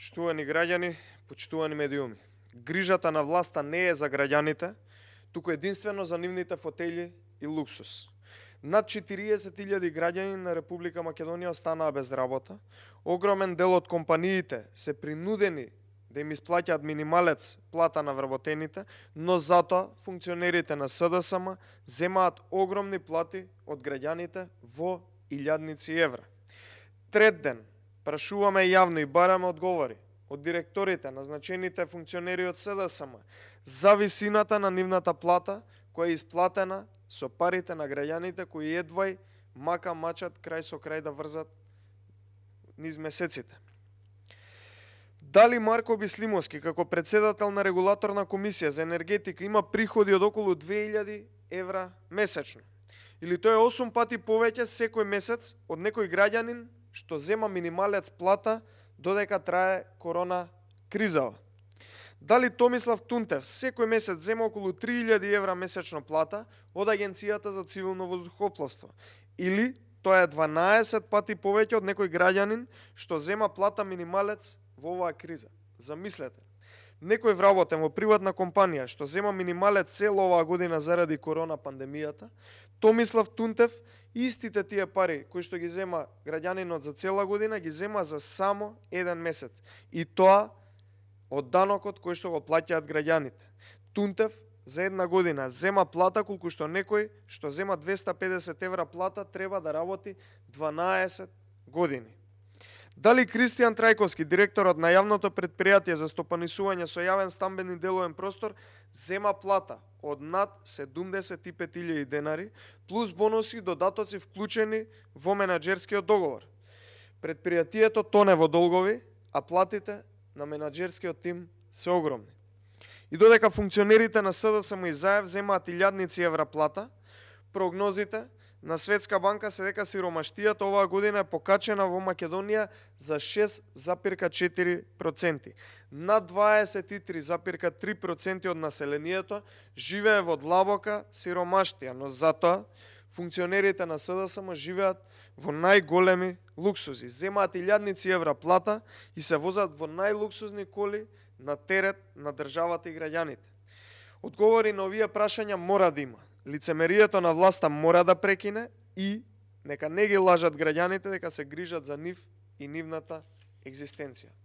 Почитувани граѓани, почитувани медиуми. Грижата на власта не е за граѓаните, туку единствено за нивните фотели и луксус. Над 40.000 граѓани на Република Македонија останаа без работа. Огромен дел од компаниите се принудени да им исплаќаат минималец плата на вработените, но затоа функционерите на СДСМ земаат огромни плати од граѓаните во илјадници евра. Трет ден прашуваме јавно и бараме одговори од директорите, назначените функционери од СДСМ за висината на нивната плата која е исплатена со парите на граѓаните кои едвај мака мачат крај со крај да врзат низ месеците. Дали Марко Бислимовски како председател на регулаторна комисија за енергетика има приходи од околу 2000 евра месечно? Или тоа е 8 пати повеќе секој месец од некој граѓанин што зема минималец плата додека трае корона кризава? Дали Томислав Тунтев секој месец зема околу 3000 евра месечно плата од Агенцијата за цивилно воздухопловство? Или тоа е 12 пати повеќе од некој граѓанин што зема плата минималец во оваа криза? Замислете, некој вработен во приватна компанија што зема минималец цела оваа година заради корона пандемијата, Томислав Тунтев истите тие пари кои што ги зема граѓанинот за цела година ги зема за само еден месец. И тоа од данокот кој што го плаќаат граѓаните. Тунтев за една година зема плата колку што некој што зема 250 евра плата треба да работи 12 години. Дали Кристијан Трајковски, директорот на јавното предпријатие за стопанисување со јавен стамбен и деловен простор, зема плата од над 75.000 денари, плюс бонуси и додатоци вклучени во менаџерскиот договор. Предпријатието тоне во долгови, а платите на менаџерскиот тим се огромни. И додека функционерите на СДСМ и ЗАЕВ земаат илјадници евра плата, прогнозите на Светска банка се дека сиромаштијата оваа година е покачена во Македонија за 6,4%. Над 23,3% од населението живее во длабока сиромаштија, но затоа функционерите на СДСМ живеат во најголеми луксузи, земаат илјадници евра плата и се возат во најлуксузни коли на терет на државата и граѓаните. Одговори на овие прашања мора да има. Лицемерието на власта мора да прекине и нека не ги лажат граѓаните дека се грижат за нив и нивната екзистенција.